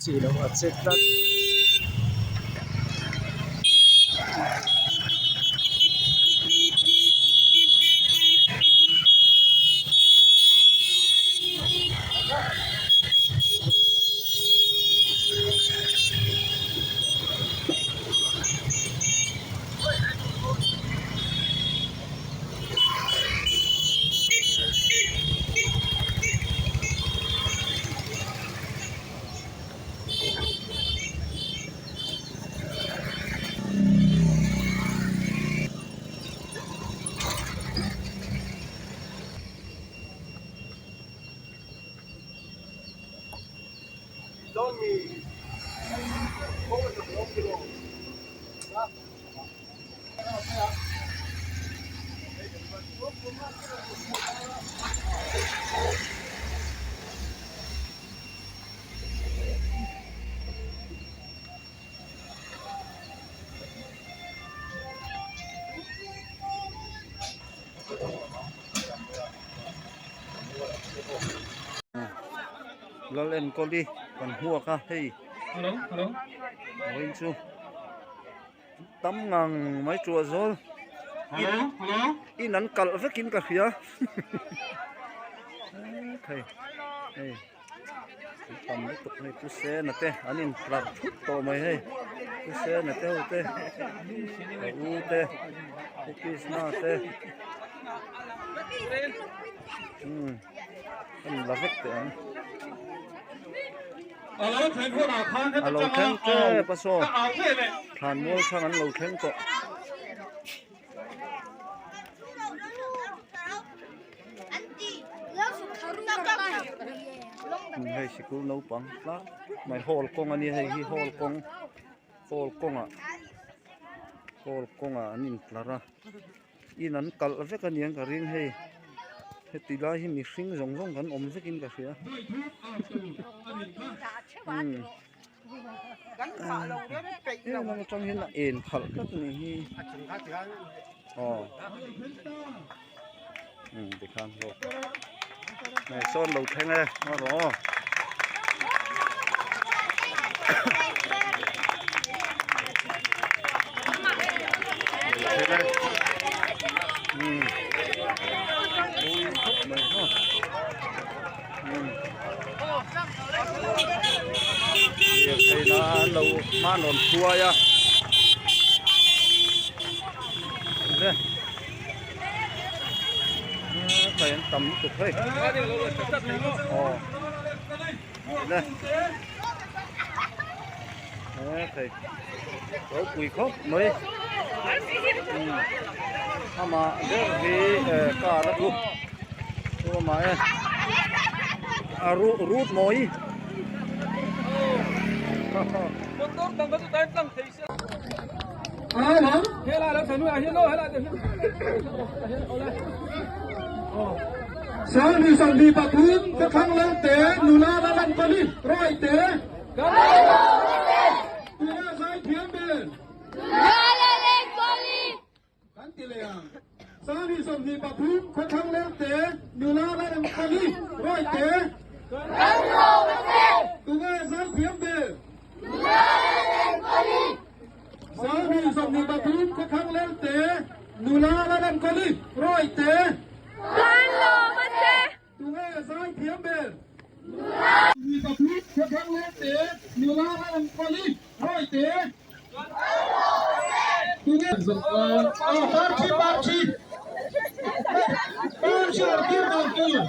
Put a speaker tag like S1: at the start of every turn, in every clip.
S1: Chi loh a che tlat. Lal enkawli kan hmuak a hei vawiin chu tam ngang mai tuah zawl in an kalh vekin ka hria thei hei tam lutuk hei pu sena te an in tlar thut tawh mai hei pu sena te ho te ka u te pu krishna te umm an la vek teh ang. A lo thleng tep a saw thlan mual thlang an lo thleng tawh. Hei sikul naupang tlak mai hall kawng a nia hei hi hall kawng hall kawngah hall kawngah an intlar a in an kalh vek a niang ka ring hei heti lai hi mihring zawng zawng kan awm vekin ka hria umm. Heng lam atang hian a en khalh tlat a nih hi aw umm tikhan hlawk hei sawn lo thleng e ngaw rawh aw. Umm mawi khawp mai ha umm. Lirthei na an lo hma an rawn hruai a le hei an tam lutuk hei aw le hei ropui khawp mai amah ber hi car a tlu chu amah e a rut mawi
S2: Sangni sangni pathum ka thlang lo te nula la lan pali rawi te Tuna zai thiam ber Kan ti leh ang. Sangni 23 khawthlang leng te nula la lan pali rawi te Tunge zai thiam ber Sangni 23 khawthlang leng te nula la lan pali rawi te Tunge zai thiam ber? Mi pathum khawthlang leng te nula la awm pali rawi te. Tunge aw parthi parthi parthi awr tir dan tur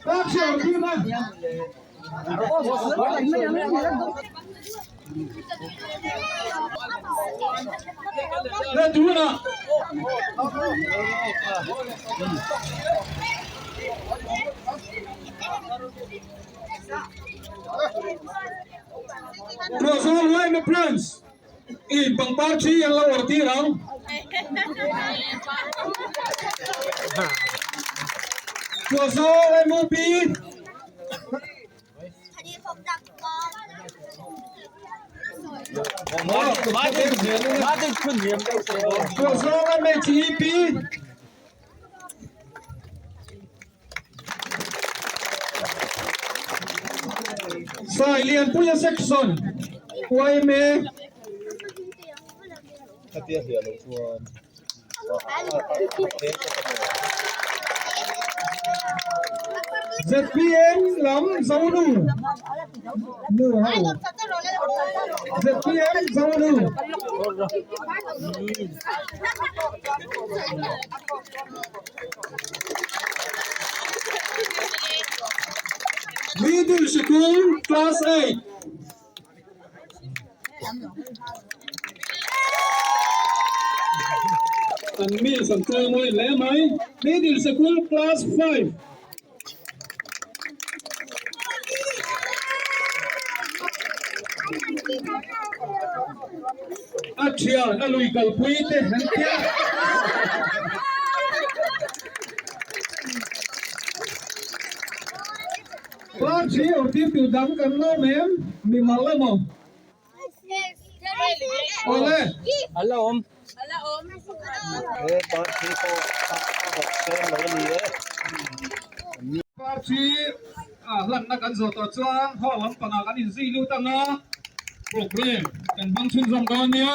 S2: parthi awr tir na. Le tuna Tuahzawl Yma Branch in pangpar thi an lo awrh tir ang. Tuahzawl MUP Tuahzawl MHEP Sailianpuia Section yma. Zpm lam Zonu nu ho zpm Zonu. Middle Sikul Class 8. An mi san chawi mawi hle mai. Middle Sikul Class 5. A thian a lui kalpui te an tia. Parthi awr tir tur dang kan lawm em? Mi mal emaw? Awle.
S1: A la awm. He parthi pawh a rawh seng lo a ni e.
S2: Parthi a hlanna kan zawh tawh chuan hall lampangah kan inzui lut anga program kan hmang chhunzawm dawn nia.